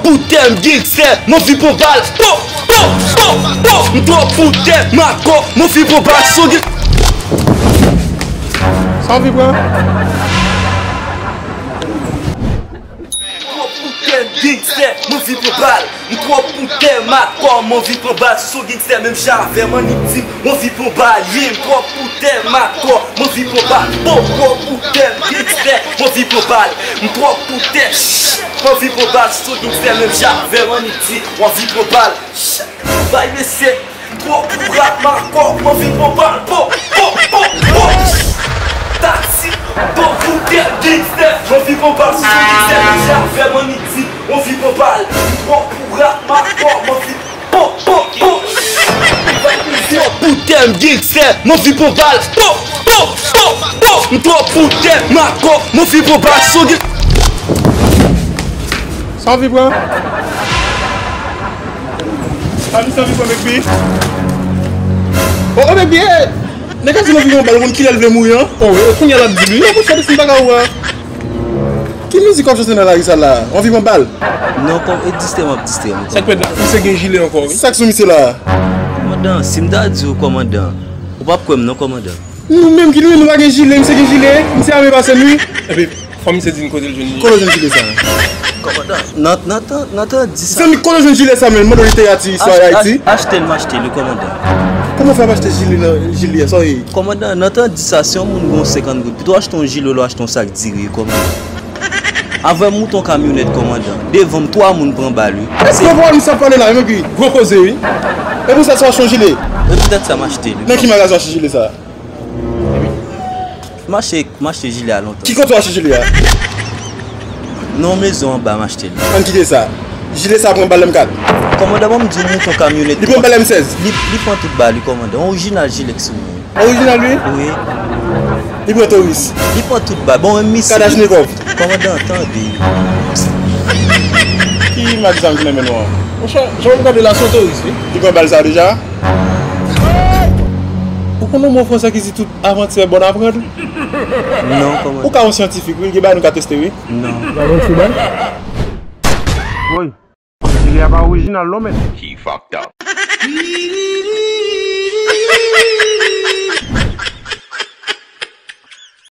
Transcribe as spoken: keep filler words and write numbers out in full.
Poutè m gangstè, m anvi pran bal. Po, po, po, po. M twò poutè, makò, m anvi pran bal. Sou gen- Sa w anvi pran? M twò poutè, m gangstè, m anvi pran bal. M twò poutè, makò, m anvi pran bal. Sou gangstè, menm jan avè m, annik di m, m anvi pran bal. Yeah, m twò poutè, makò, m anvi pran bal. Bon, m twò poutè, m gangstè, m anvi pran bal. M twò poutè, shh, m anvi pran bal. Sou gangstè, menm jan avè m, annik di, m anvi pran bal. Shh, bay mesye. Twò pou rap makò, m anvi pran bal, po, po, po, po. Taksi, twò poutè, gangstè, m anvi pran bal, sou gangstè, mesye avè m, annik di, m anvi pran bal. Twò pou rap makò, m anvi, po, po, po. Twò poutè, m gangstè, m anvi pran bal, po, po, po, po. M twò poutè, makò, m anvi pran bal, sou gangstè. Sa w anvi pran? Sa misye anvi pran, Big B? Oh, oh, Big B, eh! Nèg la di l anvi pran bal, ou konn kilè l vle mouri an? Oh, e kounye a l ap di l wi. Yo, monchè, depi m pa ka wè. Ki mizik w ap chante nan lari sa la? W anvi pran bal? Non, kòm, e distrè m ap distrè m. Sa k fèt la? Misye gen jile ankò, wi. Sa k sou misye la? Kòmandan, si m ta di w, kòmandan, ou p ap kwè m non, kòmandan. Nou menm ki nou ye, nou pa gen jile, misye gen jile, misye ame pase n wi. Epi, fò misye di n kote l jwenn li. Kote w jwenn jile sa? Kòmandan, nan, nan tan, nan tan di sa. Zanmi, kote w jwenn jile sa menm? Mande w literati, istwa Ayiti. Achte l, m achte l, kòmandan. Kòman w fè ap achte jile nan, jile a, sa w ye? Kòmandan, nan tan di sa, si yon moun gen yon senkant goud, pito w achte yon jile, olye w achte yon sak diri, kòmandan. Avè m moute yon kamyonèt, kòmandan. Devan m, twa moun pran bal, wi. Èske w konprann sa w ap pale la, epi gwo koze, wi. E pou sa, sa w achte yon jile? E poutèt sa, m achte l. Nan ki magazen w achte jile sa? M achte, m achte jile a lontan. Ki kote w achte jile a? Nan yon mezon anba, m achte l. Ann kite sa. Jile sa pran bal M kat. Kòmandan, ban m di w, moute yon kamyonèt. Li pran bal M sèz. Li, li pran tout bal, wi, kòmandan. Yon orijinal jile k sou mwen. Orijinal, wi? Wi. Li pran toris. Li pran tout bal. Bon, menm misil. Kalachnikov. Kòmandan, tande. Ki mak zam ki nan men nou an? Monchè, jan w ap gade la, se yon toris, wi. Li pran bal sa deja? Ou konn yon mo fransè ki di tout avantyè bòn aprann? Non, kòmandan. Ou ka yon syantifik, wi, gen bagay nou ka teste, wi. Non. Ou ka yon ti bal? Woy. Jile a pa orijinal non, men. He fucked up.